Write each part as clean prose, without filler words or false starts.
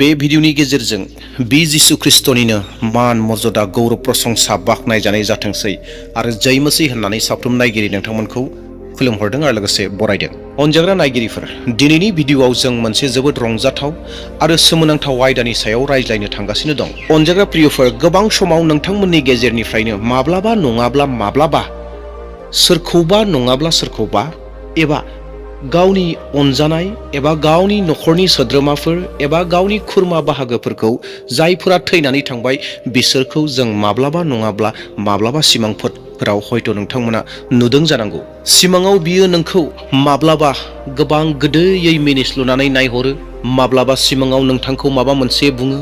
बे भिडिअनि गेजेरजों बि जिसु ख्रिस्टनिनो मान मर्यादा गौरव प्रशंसा बाखनाय जानाय जाथोंसै आरो जय मसीह होननानै साफ्रोम नायगिरि नोंथांमोनखौ खुलुमहरदों आरो लोगोसे बरायदों। अनजाग्रा नायगिरिफोर, दिनैनि भिडिअआव जों मोनसे जोबोद रंजाथाव आरो सोमोनांथाव आयदानि सायाव रायज्लायनो थांगासिनो दं। अनजाग्रा प्रियफोर, गोबां समाव नोंथांमोननि गेजेरनिफ्रायनो माब्लाबा नङाब्ला माब्लाबा सोरखौबा नङाब्ला सोरखौबा एबा गावनि अनजानाय एबा गावनि नखरनि सोद्रोमाफोर एबा गावनि खुरमा बाहागोफोरखौ जायफोरा थैनानै थांबाय बिसोरखौ जों माब्लाबा नङाब्ला माब्लाबा सिमांफोराव हयथ' नोंथांमोना नुदों जानांगौ। सिमाङाव बियो नोंखौ माब्लाबा गोबां गोदैयै मिनिस्लुनानै नायहरो, माब्लाबा सिमाङाव नोंथांखौ माबा मोनसे बुङो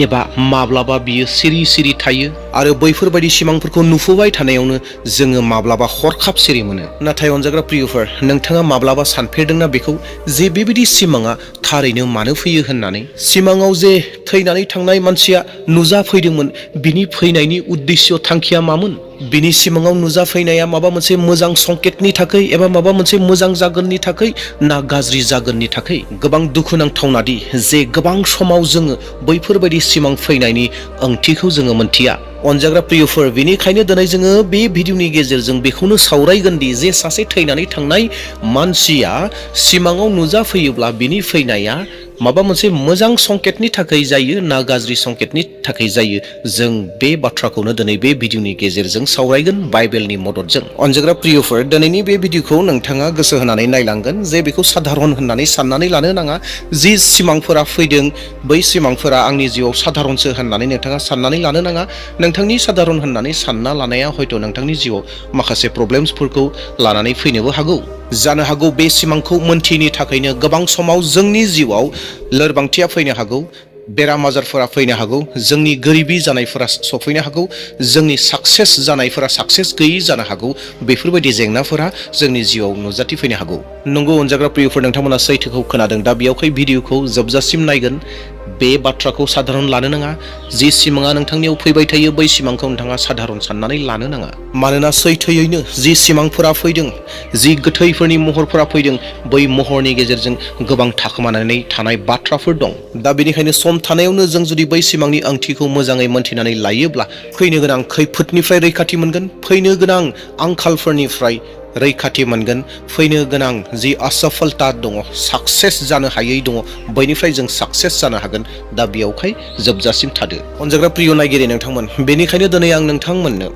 एबा माब्लाबा बियो सिरि सिरि थायो आरो बैफोरबायदि सिमांफोरखौ नुफुबाय थानायावनो जोङो माब्लाबा हरखाब सिरि मोनो। नाथाय अनजाग्रा प्रियफोर, नोंथाङा माब्लाबा सानफेरदोंना बेखौ जे बेबायदि सिमाङा थारैनो मानो फैयो होननानै? सिमाङाव जे थैनानै थांनाय मानसिया नुजाफैदोंमोन, बिनि फैनायनि उद्देश्य थांखिया मामोन? बिनि सिमाङाव नुजाफैनाया माबा मोनसे मोजां संकेतनि थाखाय एबा माबा मोनसे मोजां जागोननि थाखाय ना गाज्रि जागोननि थाखाय? गोबां दुखुनांथावनादि जे गोबां समाव जोङो बैफोरबायदि सिमां फैनायनि ओंथिखौ जोङो मोनथिया। अनजाग्रा प्रियफोर, बेनिखायनो दिनै जोङो बे भिडिअनि गेजेरजों बेखौनो सावरायगोनदि जे सासे थैनानै थांनाय मानसिया सिमाङाव नुजाफैयोब्ला बिनि फैनाया माबा मोनसे मोजां संकेतनि थाखाय जायो ना गाज्रि संकेतनि थाखाय जायो, जों बे बाथ्राखौनो दिनै बे भिडिअनि गेजेरजों सावरायगोन बाइबेलनि मददजों। अनजाग्रा प्रियफोर, दिनैनि बे भिडिअखौ नोंथाङा गोसो होनानै नायलांगोन जे बेखौ साधारन होननानै साननानै लानो नाङा। जि सिमांफोरा फैदों बै सिमांफोरा आंनि जिउआव साधारनसो होननानै नोंथाङा साननानै लानो नाङा। नोंथांनि साधारन होननानै सानना लानाया हयथ' नोंथांनि जिउआव माखासे प्रब्लेम्सफोरखौ लानानै फैनोबो हागौ। जानो हागौ बे सिमांखौ मोनथियैनि थाखायनो गोबां समाव जोंनि जिउआव लोरबांथिया फैनो हागौ, बेराम आजारफोरा फैनो हागौ, जोंनि गोरिबि जानायफोरा सफैनो हागौ, जोंनि साक्सेस जानायफोरा साक्सेस गैयि जानो हागौ। बेफोरबायदि जेंनाफोरा जोंनि जिउआव नुजाथिफैनो हागौ। नंगौ अनजाग्रा प्रियफोर, नोंथांमोना सैथोखौ खोनादों। दा बेयावहाय भिडिअखौ जोबजासिम नायगोन। बे बाथ्राखौ साधारन लानो नाङा। जि सिमाङा नोंथांनियाव फैबाय थायो बै सिमांखौ नोंथाङा साधारन साननानै लानो नाङा। मानोना सैथोयैनो जि सिमांफोरा फैदों, जि गोथैफोरनि महरफोरा फैदों, बै महरनि गेजेरजों गोबां थाखोमानानै थानाय बाथ्राफोर दं। दा बेनिखायनो सम थानायावनो जों जुदि बै सिमांनि ओंथिखौ मोजाङै मोनथिनानै लायोब्ला फैनो गोनां खैफोदनिफ्राय रैखाथि मोनगोन, फैनो गोनां आंखालफोरनिफ्राय रैखाथि मोनगोन, फैनो गोनां जि असफलता दङ, साक्सेस जानो हायै दङ, बैनिफ्राय जों साक्सेस जानो हागोन। दा बेयावहाय जोबजासिम थादो। अनजाग्रा प्रिय नायगिरि नोंथांमोन, बेनिखायनो दिनै आं नोंथांमोननो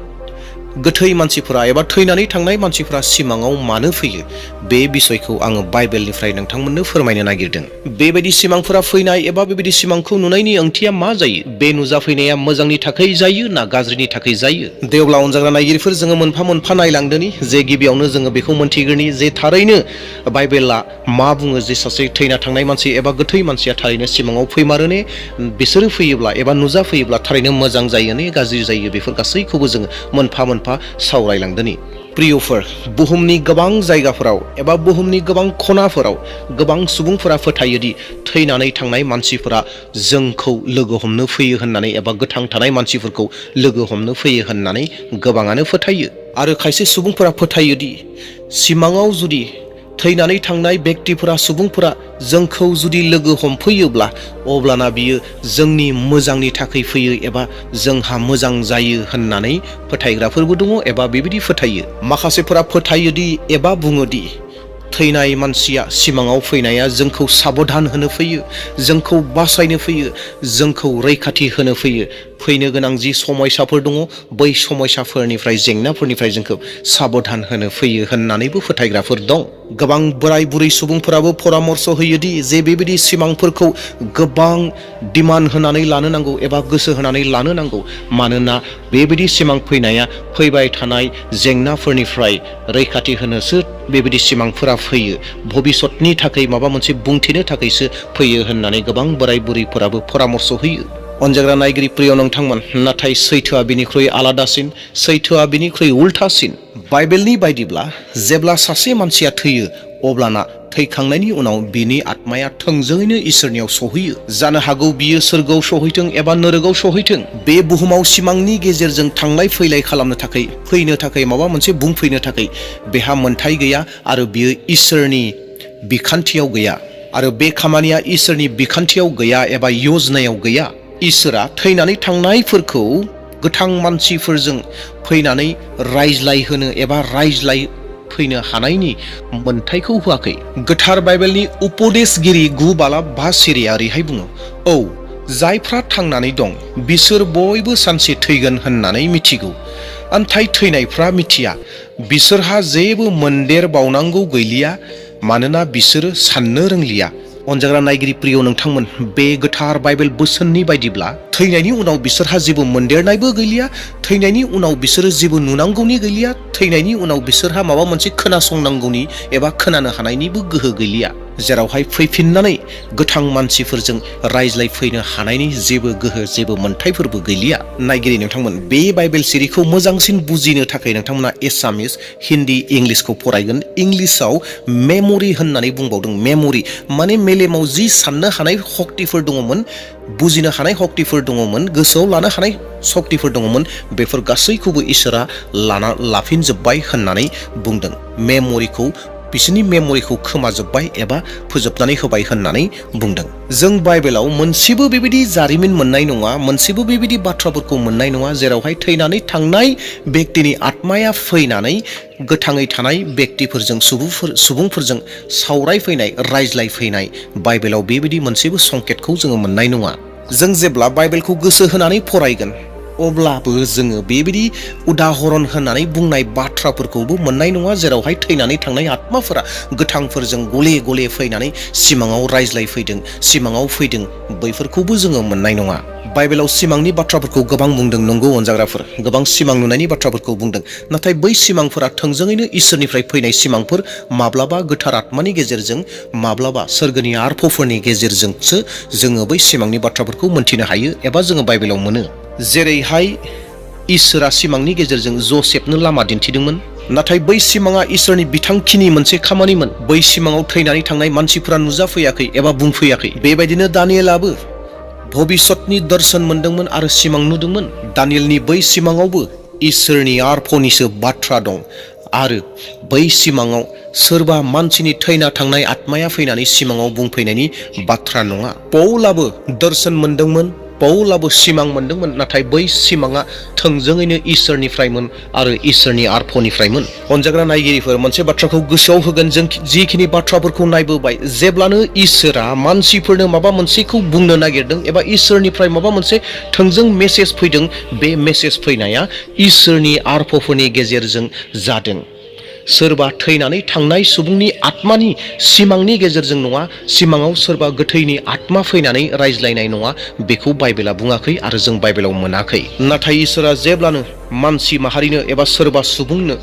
गोथै मानसिफोरा एबा थैनानै थांनाय मानसिफोरा सिमाङाव मानो फैयो बे बिसयखौ आङो बाइबेलनिफ्राय नोंथांमोननो फोरमायनो नागिरदों। बेबायदि सिमांफोरा फैनाय एबा बेबायदि सिमांखौ नुनायनि ओंथिया मा जायो? बे नुजाफैनाया मोजांनि थाखाय जायो ना गाज्रिनि थाखाय जायो? दे अब्ला अनजाग्रा नायगिरिफोर, जोङो मोनफा मोनफा नायलांदोनि जे गिबियावनो जोङो बेखौ मोनथिग्रोनि जे थारैनो बाइबेला मा बुङो जे सासे थैना थांनाय मानसि एबा गोथै मानसिया थारैनो सिमाङाव फैमारोने, बिसोरो फैयोब्ला एबा नुजाफैयोब्ला थारैनो मोजां जायो ने गाज्रि जायो, बेफोर गासैखौबो जोङो मोनफा मोनफा सावरायलांदोनि। प्रियफोर, बुहुमनि गोबां जायगाफोराव एबा बुहुमनि गोबां खनाफोराव गोबां सुबुंफोरा फोथायोदि थैनानै थांनाय मानसिफोरा जोंखौ लोगो हमनो फैयो होननानै एबा गोथां थानाय मानसिफोरखौ लोगो हमनो फैयो होननानै गोबाङानो फोथायो। आरो खायसे सुबुंफोरा फोथायोदि सिमाङाव जुदि थैनानै थांनाय बेक्तिफोरा सुबुंफोरा जोंखौ जुदि लोगो हमफैयोब्ला अब्लाना बियो जोंनि मोजांनि थाखाय फैयो एबा जोंहा मोजां जायो होननानै फोथायग्राफोरबो दङ एबा बेबायदि फोथायो। माखासेफोरा फोथायोदि एबा बुङोदि थैनाय मानसिया सिमाङाव फैनाया जोंखौ साबधान होनो फैयो, जोंखौ बासायनो फैयो, जोंखौ रैखाथि होनो फैयो। फैनो गोनां जि समयसाफोर दङ बै समयसाफोरनिफ्राय, जेंनाफोरनिफ्राय जोंखौ साबधान होनो फैयो होननानैबो फोथायग्राफोर दं। गोबां बोराय बुरै सुबुंफोराबो परामर्श होयोदि जे बेबायदि सिमांफोरखौ गोबां डिमान्ड होनानै लानो नांगौ एबा गोसो होनानै लानो नांगौ। मानोना बेबायदि सिमां फैनाया फैबाय थानाय जेंनाफोरनिफ्राय रैखाथि होनोसो बेबायदि सिमांफोरा फैयो, भबिष्यतनि थाखाय माबा मोनसे बुंथिनो थाखायसो फैयो होननानै गोबां बोराय बुरैफोराबो परामर्श होयो। अनजाग्रा नायगिरि प्रिय नोंथांमोन, नाथाय सैथोआ बिनिख्रुइ आलादासिन, सैथोआ बिनिख्रुइ उल्थासिन। बाइबेलनि बायदिब्ला जेब्ला सासे मानसिया थैयो अब्लाना थैखांनायनि उनाव बिनि आत्माया थोंजोङैनो इसोरनियाव सहैयो। जानो हागौ बियो सोरगोआव सहैथों एबा नोरगोआव सहैथों, बे बुहुमाव सिमांनि गेजेरजों थांलाय फैलाय खालामनो थाखाय, फैनो थाखाय, माबा मोनसे बुंफैनो थाखाय बेहा मोन्थाय गैया आरो बियो इसोरनि बिखान्थियाव गैया। आरो बे खामानिया इसोरनि बिखान्थियाव गैया एबा योजनायाव गैया। इसोरा थैनानै थांनायफोरखौ गोथां मानसिफोरजों फैनानै रायज्लायहोनो एबा फैनो हानायनि मोन्थायखौ होआखै। गोथार बाइबेलनि उपदेशगिरि 9:5 सिरिया ओरैहाय बुङो, औ जायफ्रा थांनानै दं बिसोर बयबो सानसे थैगोन होननानै मिथिगौ, नाथाय थैनायफ्रा मिथिया, बिसोरहा जेबो मोनदेर बावनांगौ गैलिया, मानोना बिसोरो साननो रोंलिया। अनजाग्रा नायगिरि प्रिय नोंथांमोन, बे गोथार बाइबेल बोसोननि बायदिब्ला थैनायनि उनाव बिसोरहा जेबो मोनदेरनायबो गैलिया, थैनायनि उनाव बिसोरो जेबो नुनांगौनि गैलिया, थैनायनि उनाव बिसोरहा माबा मोनसे खोनासंनांगौनि एबा खोनानो हानायनिबो गोहो गैलिया, जेरावहाय फैफिननानै गोथां मानसिफोरजों रायज्लायफैनो हानायनि जेबो गोहो, जेबो मोन्थायफोरबो गैलिया। नायगिरि नोंथांमोन, बे बाइबेल सिरिखौ मोजांसिन बुजिनो थाखाय नोंथांमोना एसामिस, हिन्दी, इंलिसखौ फरायगोन। इंलिसाव मेम'रि होननानै बुंबावदों। मेम'रि माने मेलेमाव जि साननो हानाय शक्तिफोर दङमोन, बुजिनो हानाय शक्तिफोर दङमोन, गोसोआव लानो हानाय शक्तिफोर दङमोन, बेफोर गासैखौबो इसोरा लाफिनजोब्बाय होननानै बुंदों। बिसोरनि मेम'रिखौ खोमाजोब्बाय एबा फोजोबनानै होबाय होननानै बुंदों। जों बाइबेलाव मोनसेबो बेबायदि जारिमिन मोननाय नङा, मोनसेबो बेबायदि बाथ्राफोरखौ मोननाय नङा जेरावहाय थैनानै थांनाय बेक्तिनि आत्माया फैनानै गोथाङै थानाय बेक्तिफोरजों, सुबुंफोरजों सावरायफैनाय, रायज्लायफैनाय। बाइबेलाव बेबायदि मोनसेबो संकेतखौ जोङो मोननाय नङा। जों जेब्ला बाइबेलखौ गोसो होनानै फरायगोन अब्लाबो जोङो बेबायदि उदाहरन होननानै बुंनाय बाथ्राफोरखौबो मोननाय नङा जेरावहाय थैनानै थांनाय आत्माफोरा गोथांफोरजों गले गले फैनानै सिमाङाव रायज्लायफैदों, सिमाङाव फैदों, बैफोरखौबो जोङो मोननाय नङा। बाइबेलाव सिमांनि बाथ्राफोरखौ गोबां बुंदों, नंगौ अनजाग्राफोर, गोबां सिमां नुनायनि बाथ्राफोरखौ बुंदों, नाथाय बै सिमांफोरा थोंजोङैनो इसोरनिफ्राय फैनाय सिमांफोर, माब्लाबा गोथार आत्मानि गेजेरजों, माब्लाबा सोरगोनि आरफफोरनि गेजेरजोंसो जोङो बै सिमांनि बाथ्राफोरखौ मोनथिनो हायो एबा जोङो बाइबेलाव मोनो। जेरैहाय इसोरा सिमांनि गेजेरजों जसेफनो लामा दिन्थिदोंमोन, नाथाय बै सिमाङा इसोरनि बिथांखिनि मोनसे खामानिमोन। बै सिमाङाव थैनानै थांनाय मानसिफोरा नुजाफैयाखै एबा बुंफैयाखै। बेबायदिनो दानियेलाबो भबिष्यतनि दर्शन मोनदोंमोन आरो सिमां नुदोंमोन। दानियेलनि बै सिमाङावबो इसोरनि आरफनिसो बाथ्रा दं आरो बै सिमाङाव सोरबा मानसिनि थैना थांनाय आत्माया फैनानै सिमाङाव बुंफैनायनि बाथ्रा नङा। पौलाबो दर्शन मोनदोंमोन, पौलाबो सिमां मोनदोंमोन, नाथाय बै सिमाङा थोंजोङैनो इसोरनिफ्रायमोन आरो इसोरनि आरफनिफ्रायमोन। अनजाग्रा नायगिरिफोर, मोनसे बाथ्राखौ गोसोआव होगोन, जों जिखिनि बाथ्राफोरखौ नायबोबाय, जेब्लानो इसोरा मानसिफोरनो माबा मोनसेखौ बुंनो नागिरदों एबा इसोरनिफ्राय माबा मोनसे थोंजों मेसेज फैदों, बे मेसेज फैनाया इसोरनि आरफफोरनि गेजेरजों जादों। सोरबा थैनानै थांनाय सुबुंनि आत्मानि सिमांनि गेजेरजों नङा, सिमाङाव सोरबा गोथैनि आत्मा फैनानै रायज्लायनाय नङा, बेखौ बाइबेला बुङाखै आरो जों बाइबेलाव मोनाखै। नाथाय इसोरा जेब्लानो मानसि माहारिनो एबा सोरबा सुबुंनो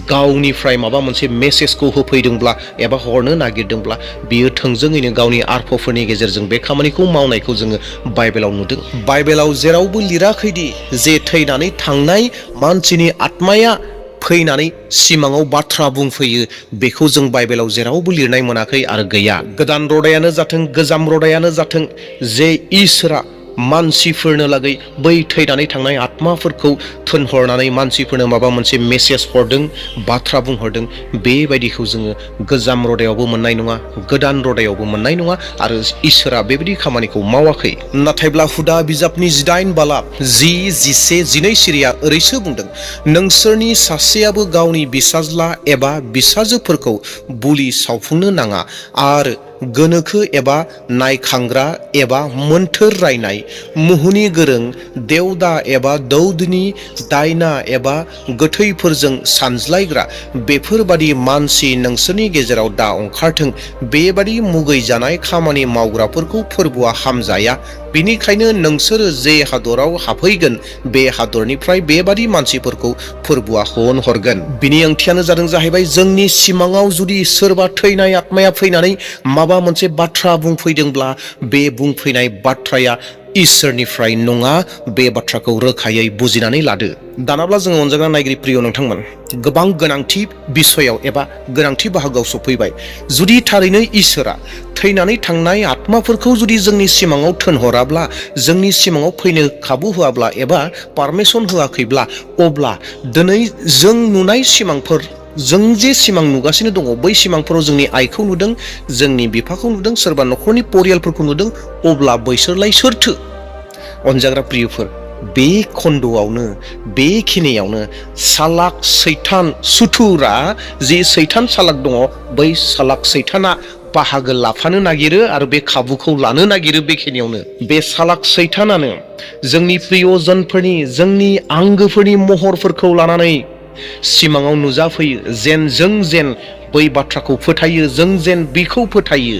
गावनिफ्राय माबा मोनसे मेसेजखौ होफैदोंब्ला एबा हरनो नागिरदोंब्ला, बियो थोंजोङैनो गावनि आरफफोरनि गेजेरजों बे खामानिखौ मावनायखौ जोङो बाइबेलाव नुदों। बाइबेलाव जेरावबो लिराखैदि जे थैनानै थांनाय मानसिनि आत्माया फैनानै सिमाङाव बाथ्रा बुंफैयो, बेखौ जों बाइबेलाव जेरावबो लिरनाय मोनाखै आरो गैया। गोदान रदायानो जाथों, गोजाम रदायानो जाथों, जे इसोरा मानसिफोरनो लागै बै थैनानै थांनाय आत्माफोरखौ थोनहरनानै मानसिफोरनो माबा मोनसे मेसेज हरदों, बाथ्रा बुंहरदों, बेबायदिखौ जोङो गोजाम रदायावबो मोननाय नङा, गोदान रदायावबो मोननाय नङा आरो इसोरा बेबायदि खामानिखौ मावाखै। नाथायब्ला हुदा बिजाबनि 10:12-10, सिरिया ओरैसो बुंदों, नोंसोरनि सासेयाबो गावनि बिसाज्ला एबा बिसाजोफोरखौ बुलि सावफुंनो नाङा आरो गोनोखो एबा नायखांग्रा एबा मोन्थोर रायनाय, मुहुनि गोरों, देवदा एबा दौदनि, दायना एबा गोथैफोरजों सानज्लायग्रा बेफोरबादि मानसि नोंसोरनि गेजेराव दा ओंखारथों। बेबादि मुगै जानाय खामानि मावग्राफोरखौ फोरबोआ हामजाया। बेनिखायनो नोंसोरो जे हादराव हाबहैगोन, बे हादरनिफ्राय बेबादि मानसिफोरखौ फोरबोआ होनहरगोन। बिनि ओंथियानो जाहैबाय, जोंनि सिमाङाव जुदि सोरबा थैनाय आत्माया फैनानै माबा मोनसे बाथ्रा बुंफैदोंब्ला, बे बुंफैनाय बाथ्राया इसोरनिफ्राय नङा। बे बाथ्राखौ रोखायै बुजिनानै लादो। दानाब्ला जोङो अनजाग्रा नायगिरि प्रिय नोंथांमोन, गोबां गोनांथि बिसयाव एबा गोनांथि बाहागोआव सफैबाय। जुदि थारैनो इसोरा थैनानै थांनाय आत्माफोरखौ जुदि जोंनि सिमाङाव थोनहराब्ला, जोंनि सिमाङाव फैनो खाबु होआब्ला एबा पारमिसन होआखैब्ला, अब्ला दिनै जों नुनाय सिमांफोर जों जे सिमां नुगासिनो दङ बै सिमांफोराव जोंनि आइखौ नुदों, जोंनि बिफाखौ नुदों, सोरबा न'खरनि परियालफोरखौ नुदों, अब्ला बैसोरलाय सोरथो? अनजाग्रा प्रियफोर, बे खन्द'आवनो बेखिनियावनो सालाक सैतान सुथुरा जि सैतान सालाक दङ, बै सालाक सैताना बाहागो लाफानो नागिरो आरो बे खाबुखौ लानो नागिरो। बेखिनियावनो बे सालाक सैतानानो जोंनि प्रियजनफोरनि, जोंनि आंगोफोरनि महरफोरखौ लानानै सिमाङाव नुजाफैयो। जों जेन बै बाथ्राखौ फोथायो, जों जेन बिखौ फोथायो,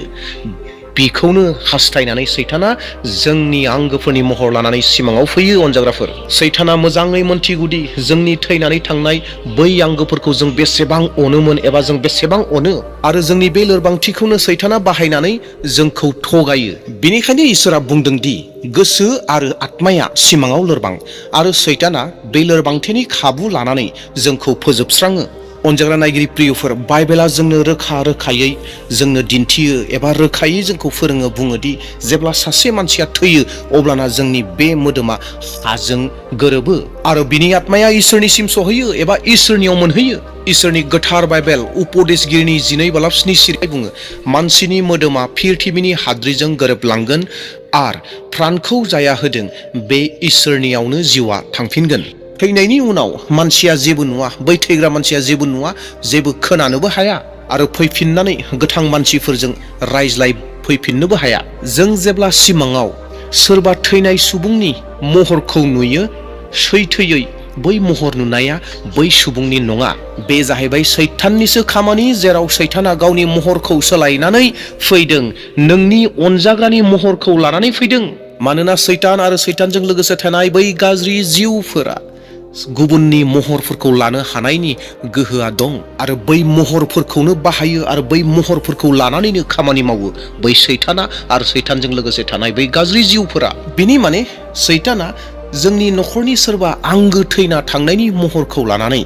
बिखौनो हास्थायनानै सैताना जोंनि आंगोफोरनि महर लानानै सिमाङाव फैयो। अनजाग्राफोर, सैताना मोजाङै मोनथिगौदि जोंनि थैनानै थांनाय बै आंगोफोरखौ जों बेसेबां अनोमोन एबा जों बेसेबां अनो, आरो जोंनि बे लोरबांथिखौनो सैताना बाहायनानै जोंखौ थगायो। बेनिखायनो इसोरा बुंदों दि गोसो आरो आत्माया सिमाङाव लोरबां, आरो सैताना बे लोरबांथिनि खाबु लानानै जोंखौ फोजोबस्राङो। अनजाग्रा नायगिरि प्रियफोर, बाइबेला जोंनो रोखा रोखायै जोंनो दिन्थियो एबा रोखायै जोंखौ फोरोङो, बुङोदि जेब्ला सासे मानसिया थैयो अब्लाना जोंनि बे मोदोमा हाजों गोरोबो आरो बिनि आत्माया इसोरनिसिम सहैयो एबा इसोरनियाव मोनहैयो। इसोरनि गोथार बाइबेल उपदेशगिरिनि 12:7 बुङो, मानसिनि मोदोमा पृथिबिनि हाद्रिजों गोरोबलांगोन आर प्राणखौ जाया होदों बे इसोरनियावनो जिउआ थांफिनगोन। थैनायनि उनाव मानसिया जेबो नुवा, बै थैग्रा मानसिया जेबो नुवा, जेबो खोनानोबो हाया आरो फैफिननानै गोथां मानसिफोरजों रायज्लायफैफिननोबो हाया। जों जेब्ला सिमाङाव सोरबा थैनाय सुबुंनि महरखौ नुयो, सैथोयै बै महर नुनाया बै सुबुंनि नङा। बे जाहैबाय सैताननिसो खामानि, जेराव सैताना गावनि महरखौ सोलायनानै फैदों, नोंनि अनजाग्रानि महरखौ लानानै फैदों। मानोना सैतान आरो सैतानजों लोगोसे थानाय बै गाज्रि जिउफोरा गुबुननि महरफोरखौ लानो हानायनि गोहोआ दं आरो बै महरफोरखौनो बाहायो आरो बै महरफोरखौ लानानैनो खामानि मावो बै सैताना आरो सैतानजों लोगोसे थानाय बै गाज्रि जिउफोरा। बिनि माने सैताना जोंनि न'खरनि सोरबा आंगो थैना थांनायनि महरखौ लानानै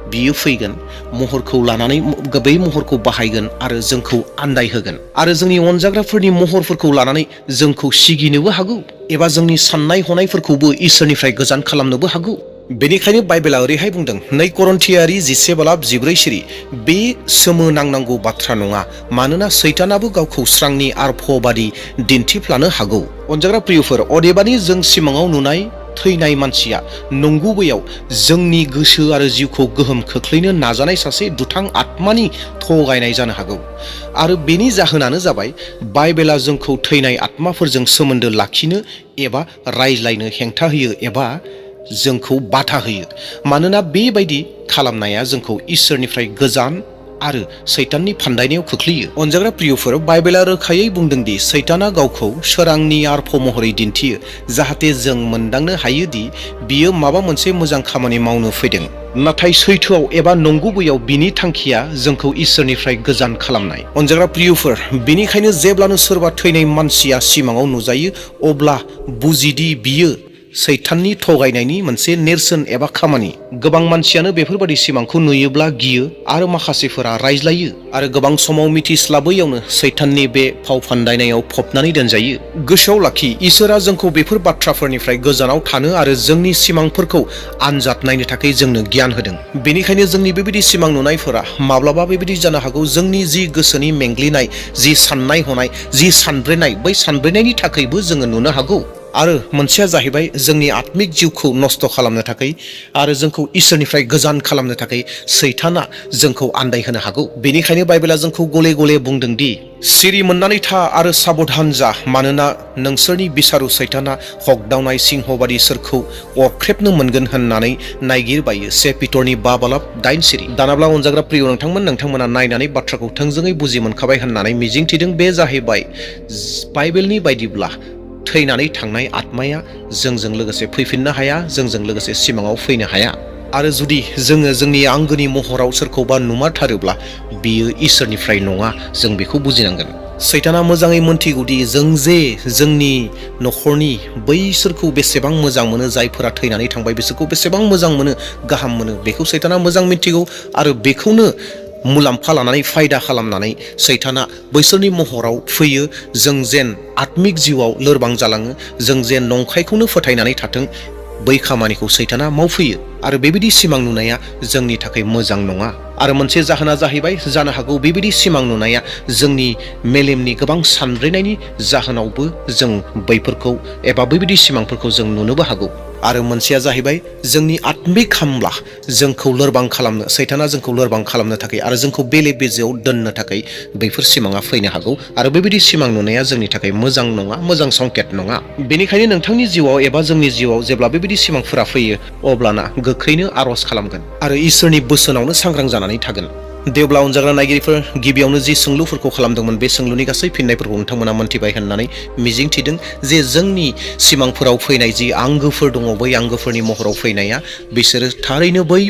बियो फैगोन, महरखौ लानानै बै महरखौ बाहायगोन आरो जोंखौ आन्दायहोगोन आरो जोंनि अनजाग्राफोरनि महरफोरखौ लानानै जोंखौ सिगिनोबो हागौ एबा जोंनि साननाय हनायफोरखौबो इसोरनिफ्राय गोजान खालामनोबो हागौ। बेनिखायनो बाइबेला ओरैहाय बुंदों, 2 करन्थियारि 11:14, बे सोमोनांनांगौ बाथ्रा नङा, मानोना सैतानाबो गावखौ स्रांनि आरफबादि दिन्थिफ्लानो हागौ। अनजाग्रा प्रियफोर, अदेबानि जों सिमाङाव नुनाय थैनाय मानसिया नंगुबैयाव जोंनि गोसो आरो जिउखौ गोहोम खोख्लैनो नाजानाय सासे दुथां आत्मानि थगायनाय जानो हागौ, आरो बेनि जाहोनानो जाबाय बाइबेला जोंखौ थैनाय आत्माफोरजों सोमोन्दो लाखिनो एबा रायज्लायनो हेंथा होयो एबा जोंखौ बाधा होयो। मानोना बेबायदि खालामनाया जोंखौ इसोरनिफ्राय गोजान आरो सैताननि फान्दायनायाव खोख्लैयो। अनजाग्रा प्रियफोर, बाइबेला रोखायै बुंदोंदि सैताना गावखौ सोरांनि आरफ महरै दिन्थियो, जाहाथे जों मोनदांनो हायोदि बियो माबा मोनसे मोजां खामानि मावनो फैदों, नाथाय सैथोआव एबा नंगुबैयाव बिनि थांखिया जोंखौ इसोरनिफ्राय गोजान खालामनाय। अनजाग्रा प्रियफोर, बेनिखायनो जेब्लानो सोरबा थैनाय मानसिया सिमाङाव नुजायो, अब्ला बुजिदि बियो सैताननि थगायनायनि मोनसे नेरसोन एबा खामानि। गोबां मानसियानो बेफोरबादि सिमांखौ नुयोब्ला गियो आरो माखासेफोरा रायज्लायो आरो गोबां समाव मिथिस्लाबैयावनो सैताननि बे फाव फान्दायनायाव फबनानै दोनजायो। गोसोआव लाखि, इसोरा जोंखौ बेफोर बाथ्राफोरनिफ्राय गोजानाव थानो आरो जोंनि सिमांफोरखौ आनजाद नायनो थाखाय जोंनो गियान होदों। बेनिखायनो जोंनि बेबायदि सिमां नुनायफोरा माब्लाबा बेबायदि जानो हागौ, जोंनि जि गोसोनि मेंग्लिनाय, जि साननाय हनाय, जि सानब्रेनाय, बै सानब्रेनायनि थाखायबो जोङो नुनो हागौ। आरो मोनसेया जाहैबाय जोंनि आत्मिक जिउखौ नस्थ' खालामनो थाखाय आरो जोंखौ इसोरनिफ्राय गोजान खालामनो थाखाय सैताना जोंखौ आन्दायहोनो हागौ। बेनिखायनो बाइबेला जोंखौ गले गले बुंदों दि सिरि मोननानै था आरो साबधान जा, मानोना नोंसोरनि बिसारु सैताना हगदावनाय सिंहबादि सोरखौ अरख्रेबनो मोनगोन होननानै नायगिरबायो। 1 पिटरनि 5:8। दानाब्ला अनजाग्रा प्रिय नोंथांमोना नायनानै बाथ्राखौ थोंजोङै बुजि मोनखाबाय होननानै मिजिंथिदों। बे जाहैबाय बाइबेलनि बायदिब्ला थैनानै थांनाय आत्माया जोंजों लोगोसे फैफिननो हाया, जोंजों लोगोसे सिमाङाव फैनो हाया। आरो जुदि जोङो जोंनि आंगोनि महराव सोरखौबा नुमारथारोब्ला बियो इसोरनिफ्राय नङा, जों बेखौ बुजिनांगोन। सैताना मोजाङै मोनथिगौदि जों जे जोंनि न'खरनि बैसोरखौ बेसेबां मोजां मोनो, जायफोरा थैनानै थांबाय बिसोरखौ बेसेबां मोजां मोनो, गाहाम मोनो, बेखौ सैताना मोजां मिथिगौ आरो बेखौनो मुलाम्फा लानानै फायदा खालामनानै सैताना बैसोरनि महराव फैयो। जों जेन आत्मिक जिउआव लोरबां जालाङो, जों जेन नंखायखौनो फोथायनानै थाथों, बै खामानिखौ सैताना मावफैयो आरो बेबायदि सिमां नुनाया जोंनि थाखाय मोजां नङा। आरो मोनसे जाहोना जाहैबाय जानो हागौ बेबायदि सिमां नुनाया जोंनि मेलेमनि गोबां सानब्रेनायनि जाहोनावबो जों बैफोरखौ एबा बेबायदि सिमांफोरखौ जों नुनोबो हागौ। आरो मोनसेया जाहैबाय जोंनि आत्मिक खामला जोंखौ लोरबां खालामनो सैताना जोंखौ लोरबां खालामनो थाखाय आरो जोंखौ बेले बेजेआव दोननो थाखाय बैफोर सिमाङा फैनो हागौ आरो बेबायदि सिमां नुनाया जोंनि थाखाय मोजां नङा, मोजां संकेत नङा। बेनिखायनो नोंथांनि जिउआव एबा जोंनि जिउआव जेब्ला बेबायदि सिमांफोरा फैयो अब्लाना गोख्रैनो आर'ज खालामगोन आरो इसोरनि बोसोनावनो सांग्रां जानानै थागोन। देवब्ला अनजाग्रा नायगिरिफोर, गिबियावनो जि सोंलुफोरखौ खालामदोंमोन बे सोंलुनि गासै फिननायफोरखौ नोंथांमोना मोनथिबाय होननानै मिजिंथिदों जे जोंनि सिमांफोराव फैनाय जि आंगोफोर दङ बै आंगोफोरनि महराव फैनाया बिसोरो थारैनो बै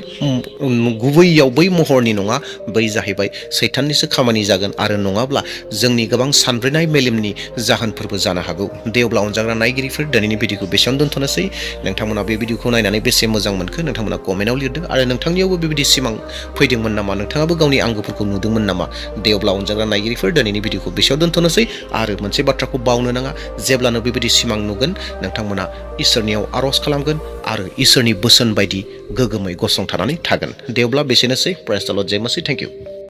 गुबैयाव बै महरनि नङा, बै जाहैबाय सैताननिसो खामानि जागोन आरो नङाब्ला जोंनि गोबां सानब्रेनाय मेलेमनि जाहोनफोरबो जानो हागौ। देवब्ला अनजाग्रा नायगिरिफोर, दिनैनि भिडिअखौ बेसेयावनो दोनथ'नोसै। नोंथांमोना बे भिडिअखौ नायनानै बेसे मोजां मोनखो नोंथांमोना कमेन्टआव लिरदो आरो नोंथांनियावबो बेबायदि सिमां फैदोंमोन नामा, नोंथाङाबो गावनि आंगोफोरखौ नुदोंमोन नामा? देवब्ला अनजाग्रा नायगिरिफोर, दिनैनि भिडिअखौ बेसेयाव दोनथ'नोसै आरो मोनसे बाथ्राखौ बावनो नाङा, जेब्लानो बेबायदि सिमां नुगोन नोंथांमोना इसोरनियाव आर'ज खालामगोन आरो इसोरनि बोसोन बायदि गोगोमै गसंथानानै थागोन। देवब्ला बेसेनोसै। प्रेज द लर्ड, जय मसीह, थेंक इउ।